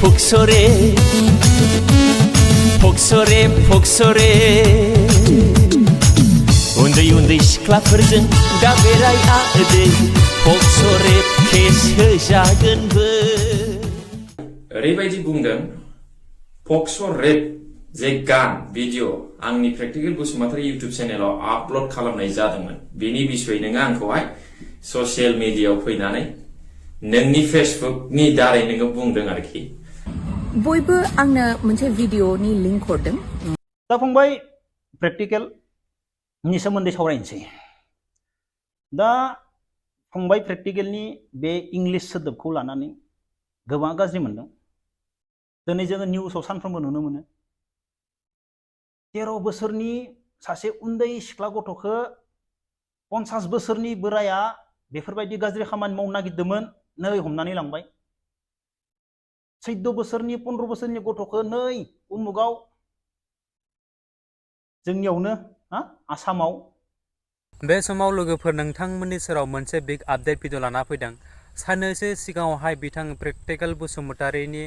폭소래 폭소래 폭소래 उन्दै उन्दै सिख्लाफोरजों दा बेराय आदै पक्सरे केस होजागोनबो ओरैबायदि बुंदों पक्स' रेप जे गान भिडिअ आंनि प्रेक्टिकेल बसुमतारी इउट्युब चेनेलाव आपल'ड खालामनाय जादोंमोन बेनि बिसय नोङो आंखौहाय ससियेल मिडियायाव फैनानै नोंनि फेसबुकनि दारै नोङो बुंदों आरोखि बयबो आंनो मोनसे भिडिअनि लिंक हरदों दा फंबाय प्रेक्टिकेल नि सोमोन्दै सावरायनोसै दा फंबाय प्रेक्टिकेलनि बे इंलिश सोदोबखौ लानानै गोबां गाज्रि मोनदों दिनै जोङो निउसाव सानफ्रोमबो नुनो मोनो 13 बोसोरनि सासे उन्दै सिख्ला गथ'खौ 50 बोसोरनि बोराया बेफोरबायदि गाज्रि खामानि मावनो नागिरदोंमोन नै हमनानै लांबाय 14 बोसोरनि 15 बोसोरनि गथ'खौ नै उमुगाव जोंनियावनो आसामाव बे समाव लोगोफोर नोंथांमोननि सेराव मोनसे बिग आपडेट भिडिअ लाना फैदों साननैसो सिगाङावहाय बिथां प्रेक्टिकेल बसुमतारीनि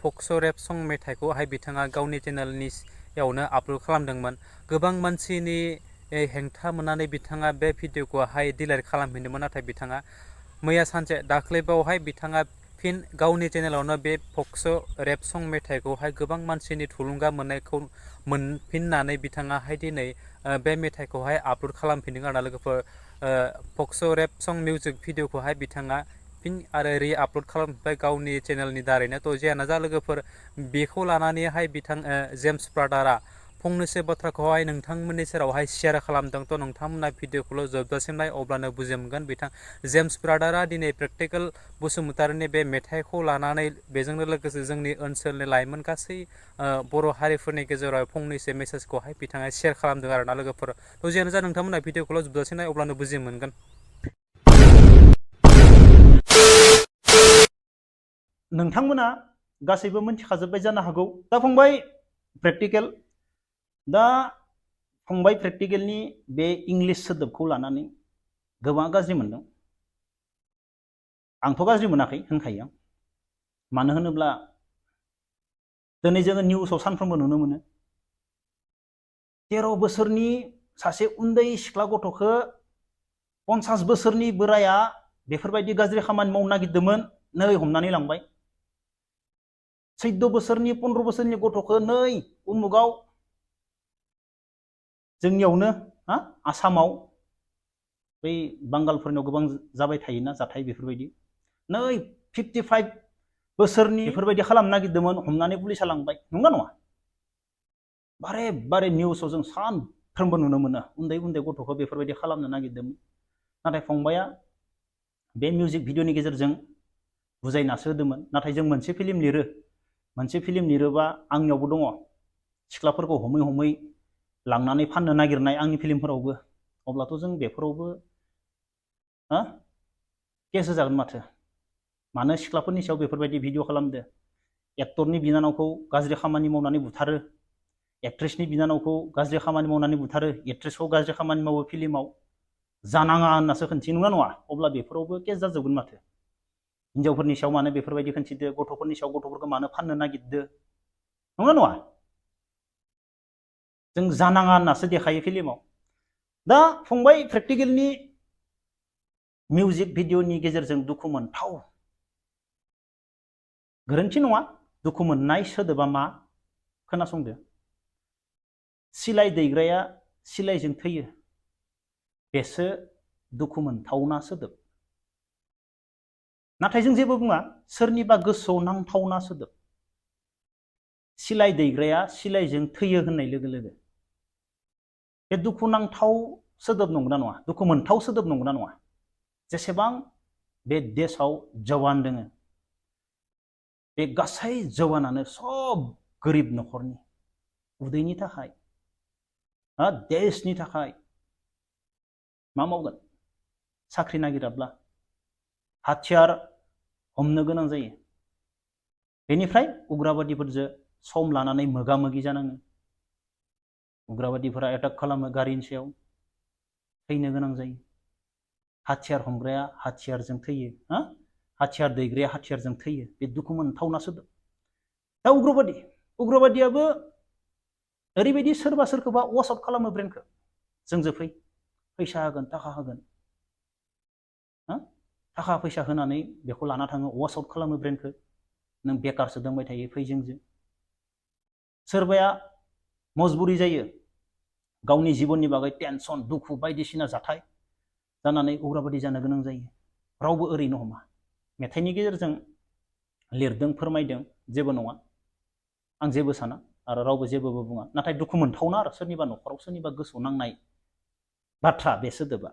पक्स' रेप सं मेथाइखौहाय बिथाङा गावनि चेनेलनियावनो आपल'ड खालामदोंमोन गोबां मानसिनि हेंथा मोननानै बिथाङा बे भिडिअखौहाय डिलिट खालामफिनदोंमोन नाथाय बिथाङा मैया सानसे दाख्लैबावहाय बिथाङा फिन गावनि चेनेलावनो बे पक्स' रेप सं मेथाइखौहाय गोबां मानसिनि थुलुंगा मोननायखौ मोनफिननानै बिथाङाहाय दिनै बे मेथाइखौहाय आपल'ड खालामफिनदों आरोना लोगोफोर पक्स' रेप सं मिउजिक भिडिअखौहाय बिथाङा फिन आरो रि आपल'ड खालामबाय गावनि चेनेलनि दारैनो थ' जियानो जा लोगोफोर बेखौ लानानैहाय बिथां जेम्स ब्रादारा फंनैसो बाथ्राखौहाय नोंथांमोननि सेरावहाय शेयार खालामदों थ' नोंथांमोना भिडिअखौल' जोबजासिम नाय अब्लानो बुजि मोनगोन बिथां जेम्स ब्रादारा दिनै प्रेक्टिकेल बसुमतारीनि बे मेथाइखौ लानानै बेजोंनो लोगोसे जोंनि ओनसोलनि लाइमोन गासै बर' हारिफोरनि गेजेराव फंनैसो मेसेजखौहाय बिथाङा शेयार खालामदों आरोना लोगोफोर थ' जियानो जा नोंथांमोना भिडिअखौल' जोबजासिम नाय अब्लानो बुजि मोनगोन नोंथांमोना गासैबो मिथिखाजोबबाय जानो हागौ दा फंबाय प्रेक्टिकेल दा फंबाय प्रेक्टिकेलनि बे इंलिश सोदोबखौ लानानै गोबां गाज्रि मोनदों आंथ' गाज्रि मोनाखै होनखायो आं मानो होनोब्ला दिनै जोङो निउसाव सानफ्रोमबो नुनो मोनो 13 बोसोरनि सासे उन्दै सिख्ला गथ'खौ 50 बोसोरनि बोराया बेफोरबायदि गाज्रि खामानि मावनो नागिरदोंमोन नै हमनानै लांबाय 14 बोसोरनि 15 बोसोरनि गथ'खौ नै उमुगाव जोंनियावनो आसामाव बै बांगालफोरनियाव गोबां जाबाय थायोना जाथाय बेफोरबायदि नै 55 बोसोरनि बेफोरबायदि खालामनो नागिरदोंमोन हमनानै पुलिसा लांबाय नंगौ नङा बारे बारे निउसाव जों सानफ्रोमबो नुनो मोनो उन्दै उन्दै गथ'खौ बेफोरबायदि खालामनो नागिरदोंमोन नाथाय फंबाया बे मिउजिक भिडिअनि गेजेरजों बुजायनासो होदोंमोन नाथाय जों मोनसे फिल्म लिरोबा आंनियावबो दङ सिख्लाफोरखौ हमै हमै लांनानै फाननो नागिरनाय आंनि फिल्मफोरावबो अब्लाथ' जों बेफोरावबो केस होजागोन मानो सिख्लाफोरनि सायाव बेफोरबायदि भिडिअ खालामदो एक्टरनि बिनानावखौ गाज्रि खामानि मावनानै बुथारो एक्ट्रेसनि बिनानावखौ गाज्रि खामानि मावनानै बुथारो एक्ट्रेसखौ गाज्रि खामानि मावो फिल्माव जानाङा होननासो खोन्थि नङा नङा अब्ला बेफोरावबो केस जाजोबगोन हिन्जावफोरनि सायाव मानो बेफोरबायदि खोन्थिदो गथ'फोरनि सायाव गथ'फोरखौ मानो फाननो नागिरदो नङा नङा जों जानाङा होननासो देखायो फिल्माव दा फंबाय प्रेक्टिकेलनि मिउजिक भिडिअनि गेजेरजों दुखु मोनथाव गोरोन्थि नङा दुखु मोननाय सोदोबा मा खोनासंदो सिलाइ दैग्राया सिलाइजों थैयो बेसो दुखु मोनथावना सोदोब नाथाय जों जेबो बुङा सोरनिबा गोसोआव नांथावना सोदोब सिलाइ दैग्राया सिलाइजों थैयो होननाय लोगो लोगो बे दुखु नांथाव सोदोब नंगौना नङा दुखु मोनथाव सोदोब नंगौना नङा जेसेबां बे देशआव जवान दोङो बे गासै जवानानो सब गोरिब न'खरनि उदैनि थाखाय देशनि थाखाय मा मावगोन साख्रि नागिराब्ला हाथियार हमनो गोनां जायो बेनिफ्राय उग्रबादिफोरजों सम लानानै मोगा मोगि जानाङो उग्रबादिफोरा एटाक खालामो गारिनि सायाव थैनो गोनां जायो हाथियार हमग्राया हाथियारजों थैयो हाथियार दैग्राया हाथियारजों थैयो बे दुखु मोनथावना सोदोब दा उग्रबादियाबो ओरैबायदि सोरबा सोरखौबा वाश आउट खालामो ब्रेनखौ जोंजो फैसा होगोन थाखा होगोन थाखा फैसा होनानै बेखौ लाना थाङो वाश आउट खालामो ब्रेनखौ नों बेकारसो दोंबाय थायो फैजोंजो सोरबाया मजबुरि जायो गावनि जिबननि बागै टेनसन दुखु बायदिसिना जाथाय जानानै उग्रबादि जानो गोनां जायो रावबो ओरैनो हमा मेथाइनि गेजेरजों लिरदों फोरमायदों जेबो नङा आं जेबो साना आरो रावबो जेबोबो बुङा नाथाय दुखु मोनथावना आरो सोरनिबा न'खराव सोरनिबा गोसोआव नांनाय बाथ्रा बे सोदोबा